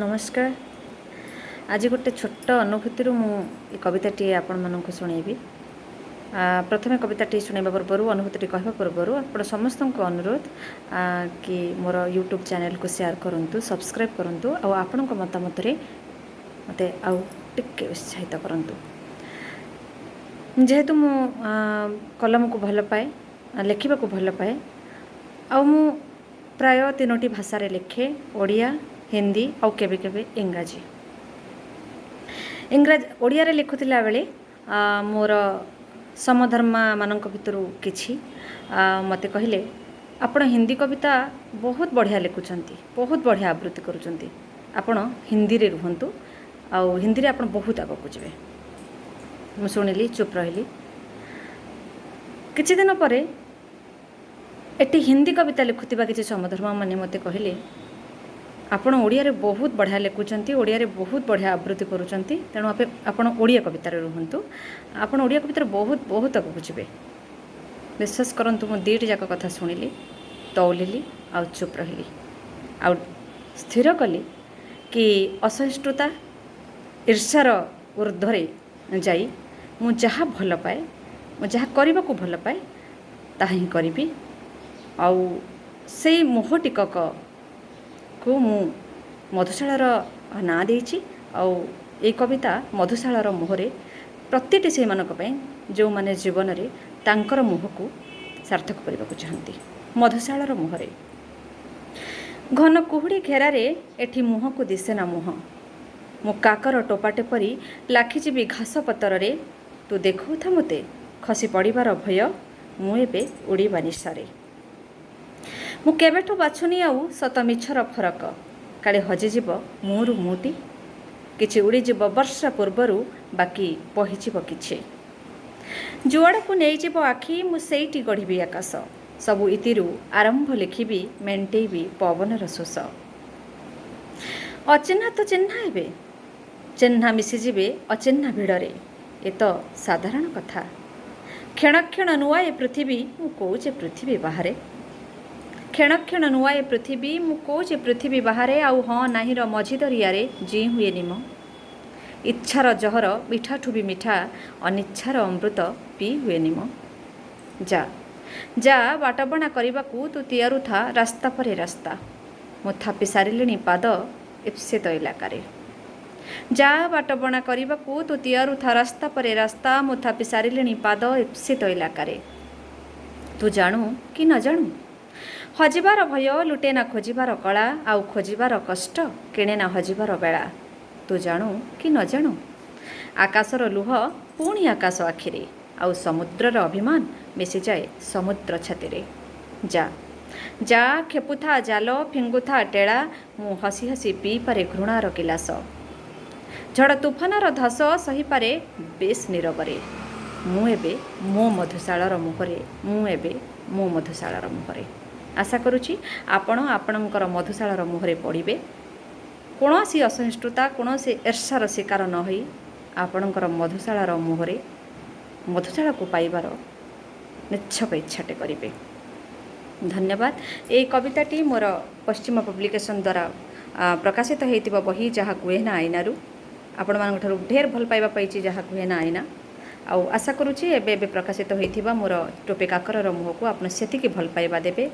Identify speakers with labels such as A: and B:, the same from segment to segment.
A: ନମସ୍କାର। ଆଜି ଗୋଟେ ଛୋଟ ଅନୁଭୂତିରୁ ମୁଁ ଏ କବିତାଟିଏ ଆପଣମାନଙ୍କୁ ଶୁଣେଇବି। ପ୍ରଥମେ କବିତାଟି ଶୁଣାଇବା ପୂର୍ବରୁ, ଅନୁଭୂତିଟି କହିବା ପୂର୍ବରୁ ଆପଣ ସମସ୍ତଙ୍କୁ ଅନୁରୋଧ କି ମୋର ୟୁଟ୍ୟୁବ୍ ଚ୍ୟାନେଲକୁ ସେୟାର କରନ୍ତୁ, ସବସ୍କ୍ରାଇବ୍ କରନ୍ତୁ ଆଉ ଆପଣଙ୍କ ମତାମତରେ ମୋତେ ଆଉ ଟିକେ ଉତ୍ସାହିତ କରନ୍ତୁ। ଯେହେତୁ ମୁଁ କଲମକୁ ଭଲ ପାଏ, ଲେଖିବାକୁ ଭଲ ପାଏ ଆଉ ମୁଁ ପ୍ରାୟ ତିନୋଟି ଭାଷାରେ ଲେଖେ, ଓଡ଼ିଆ, ହିନ୍ଦୀ ଆଉ କେବେ କେବେ ଇଂରାଜୀ। ଇଂରାଜୀ ଓଡ଼ିଆରେ ଲେଖୁଥିଲା ବେଳେ ମୋର ସମଧର୍ମାମାନଙ୍କ ଭିତରୁ କିଛି ମୋତେ କହିଲେ, ଆପଣ ହିନ୍ଦୀ କବିତା ବହୁତ ବଢ଼ିଆ ଲେଖୁଛନ୍ତି, ବହୁତ ବଢ଼ିଆ ଆବୃତ୍ତି କରୁଛନ୍ତି, ଆପଣ ହିନ୍ଦୀରେ ରୁହନ୍ତୁ ଆଉ ହିନ୍ଦୀରେ ଆପଣ ବହୁତ ଆଗକୁ ଯିବେ। ମୁଁ ଶୁଣିଲି, ଚୁପ୍ ରହିଲି। କିଛି ଦିନ ପରେ ଏଠି ହିନ୍ଦୀ କବିତା ଲେଖୁଥିବା କିଛି ସମଧର୍ମାମାନେ ମୋତେ କହିଲେ, ଆପଣ ଓଡ଼ିଆରେ ବହୁତ ବଢ଼ିଆ ଲେଖୁଛନ୍ତି, ଓଡ଼ିଆରେ ବହୁତ ବଢ଼ିଆ ଆବୃତ୍ତି କରୁଛନ୍ତି, ତେଣୁ ଆପଣ ଓଡ଼ିଆ କବିତାରେ ରୁହନ୍ତୁ, ଆପଣ ଓଡ଼ିଆ କବିତାରେ ବହୁତ ବହୁତ ଆଗକୁ ଯିବେ। ବିଶ୍ୱାସ କରନ୍ତୁ, ମୁଁ ଦୁଇଟି ଯାକ କଥା ଶୁଣିଲି, ତଉଲିଲି ଆଉ ଚୁପ୍ ରହିଲି ଆଉ ସ୍ଥିର କଲି କି ଅସହିଷ୍ଣୁତା, ଈର୍ଷାର ଉର୍ଦ୍ଧ୍ୱରେ ଯାଇ ମୁଁ ଯାହା ଭଲ ପାଏ, ମୁଁ ଯାହା କରିବାକୁ ଭଲ ପାଏ, ତାହା ହିଁ କରିବି। ଆଉ ସେଇ ମୋହ ଟିକକକୁ ମୁଁ ମଧୁଶାଳାର ନାଁ ଦେଇଛି। ଆଉ ଏଇ କବିତା ମଧୁଶାଳାର ମୋହରେ ପ୍ରତିଟି ସେଇମାନଙ୍କ ପାଇଁ ଯେଉଁମାନେ ଜୀବନରେ ତାଙ୍କର ମୋହକୁ ସାର୍ଥକ କରିବାକୁ ଚାହାନ୍ତି। ମଧୁଶାଳାର ମୋହରେ। ଘନ କୁହୁଡ଼ି ଘେରାରେ ଏଠି ମୁହଁକୁ ଦିଶେନା ମୁହଁ, ମୁଁ କାକର ଟୋପାଟେ ପରି ଲାଖିଯିବି ଘାସ ପତରରେ। ତୁ ଦେଖାଉଥା ମୋତେ ଖସି ପଡ଼ିବାର ଭୟ, ମୁଁ ଏବେ ଉଡ଼ିବା ନିଶାରେ। ମୁଁ କେବେଠୁ ବାଛୁନି ଆଉ ସତ ମିଛର ଫରକ, କାଳେ ହଜିଯିବ ମୋରୁ ମୁଁଟି। କିଛି ଉଡ଼ିଯିବ ବର୍ଷା ପୂର୍ବରୁ, ବାକି ବହିଯିବ କିଛି। ଯୁଆଡ଼କୁ ନେଇଯିବ ଆଖି, ମୁଁ ସେଇଠି ଗଢ଼ିବି ଆକାଶ। ସବୁ ଇତିରୁ ଆରମ୍ଭ ଲେଖିବି, ମେଣ୍ଟେଇବି ପବନର ଶୋଷ। ଅଚିହ୍ନା ତ ଚିହ୍ନା ହେବେ, ଚିହ୍ନା ମିଶିଯିବେ ଅଚିହ୍ନା ଭିଡ଼ରେ, ଏ ତ ସାଧାରଣ କଥା। କ୍ଷଣ କ୍ଷଣ ନୂଆ ଏ ପୃଥିବୀ, ମୁଁ କହୁଛେ ପୃଥିବୀ ବାହାରେ। କ୍ଷଣ କ୍ଷଣ ନୂଆ ଏ ପୃଥିବୀ, ମୁଁ କହୁଛେ ପୃଥିବୀ ବାହାରେ। ଆଉ ହଁ ନାହିଁର ମଝି ଦରିଆରେ ଜିଇଁ ହୁଏନି ମ। ଇଚ୍ଛାର ଜହର ମିଠାଠୁ ବି ମିଠା, ଅନିଚ୍ଛାର ଅମୃତ ପିଇ ହୁଏନି ମ। ଯା ଯା ବାଟବଣା କରିବାକୁ, ତୁ ତିଆରୁଥା ରାସ୍ତା ପରେ ରାସ୍ତା, ମୁଁ ଥାପି ସାରିଲିଣି ପାଦ ଇପ୍ସିତ ଇଲାକାରେ। ଯା ବାଟବଣା କରିବାକୁ, ତୁ ତିଆରୁଥା ରାସ୍ତା ପରେ ରାସ୍ତା, ମୁଁ ଥାପି ସାରିଲିଣି ପାଦ ଇପ୍ସିତ ଇଲାକାରେ। ତୁ ଜାଣୁ କି ନ ଜାଣୁ, ହଜିବାର ଭୟ ଲୁଟେ ନା ଖୋଜିବାର କଳା, ଆଉ ଖୋଜିବାର କଷ୍ଟ କିଣେ ନା ହଜିବାର ବେଳା। ତୁ ଜାଣୁ କି ନ ଜାଣୁ, ଆକାଶର ଲୁହ ପୁଣି ଆକାଶ ଆଖିରେ, ଆଉ ସମୁଦ୍ରର ଅଭିମାନ ମିଶିଯାଏ ସମୁଦ୍ର ଛାତିରେ। ଯା ଯା ଖେପୁଥା ଜାଲ, ଫିଙ୍ଗୁଥା ଟେଳା, ମୁଁ ହସି ହସି ପିଇପାରେ ଘୃଣାର ଗିଲାସ। ଝଡ଼ ତୁଫାନର ଧସ ସହିପାରେ ବେଶ୍ ନୀରବରେ, ମୁଁ ଏବେ ମୋ ମଧୁଶାଳର ମୁହଁରେ। ମୁଁ ଏବେ ମୋ ମଧୁଶାଳର ମୁହଁରେ। ଆଶା କରୁଛି ଆପଣ ଆପଣଙ୍କର ମଧୁଶାଳର ମୁହଁରେ ପଡ଼ିବେ। କୌଣସି ଅସହିଷ୍ଣୁତା, କୌଣସି ଈର୍ଷାର ଶିକାର ନ ହୋଇ ଆପଣଙ୍କର ମଧୁଶାଳାର ମୁହଁରେ ମଧୁଶାଳାକୁ ପାଇବାର ନିଚ୍ଛକ ଇଚ୍ଛାଟେ କରିବେ। ଧନ୍ୟବାଦ। ଏଇ କବିତାଟି ମୋର ପଶ୍ଚିମ ପବ୍ଲିକେସନ୍ ଦ୍ୱାରା ପ୍ରକାଶିତ ହେଇଥିବା ବହି ଯାହା କୁହେ ନା ଆଇନାରୁ। ଆପଣମାନଙ୍କ ଠାରୁ ଢେର ଭଲ ପାଇବା ପାଇଛି ଯାହା କୁହେ ନା ଆଇନା। ଆଉ ଆଶା କରୁଛି ଏବେ ଏବେ ପ୍ରକାଶିତ ହୋଇଥିବା ମୋର ଟୋପେ କାକରର ମୁହଁକୁ ଆପଣ ସେତିକି ଭଲ ପାଇବା ଦେବେ,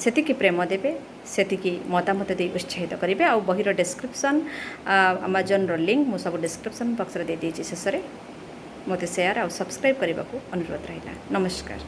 A: ସେତିକି ପ୍ରେମ ଦେବେ, ସେତିକି ମତାମତ ଦେଇ ଉତ୍ସାହିତ କରିବେ। ଆଉ ବହିର ଡେସ୍କ୍ରିପସନ୍, ଆମାଜନର ଲିଙ୍କ୍ ମୁଁ ସବୁ ଡେସ୍କ୍ରିପସନ୍ ବକ୍ସରେ ଦେଇଦେଇଛି। ଶେଷରେ ମୋତେ ସେୟାର ଆଉ ସବସ୍କ୍ରାଇବ୍ କରିବାକୁ ଅନୁରୋଧ ରହିଲା। ନମସ୍କାର।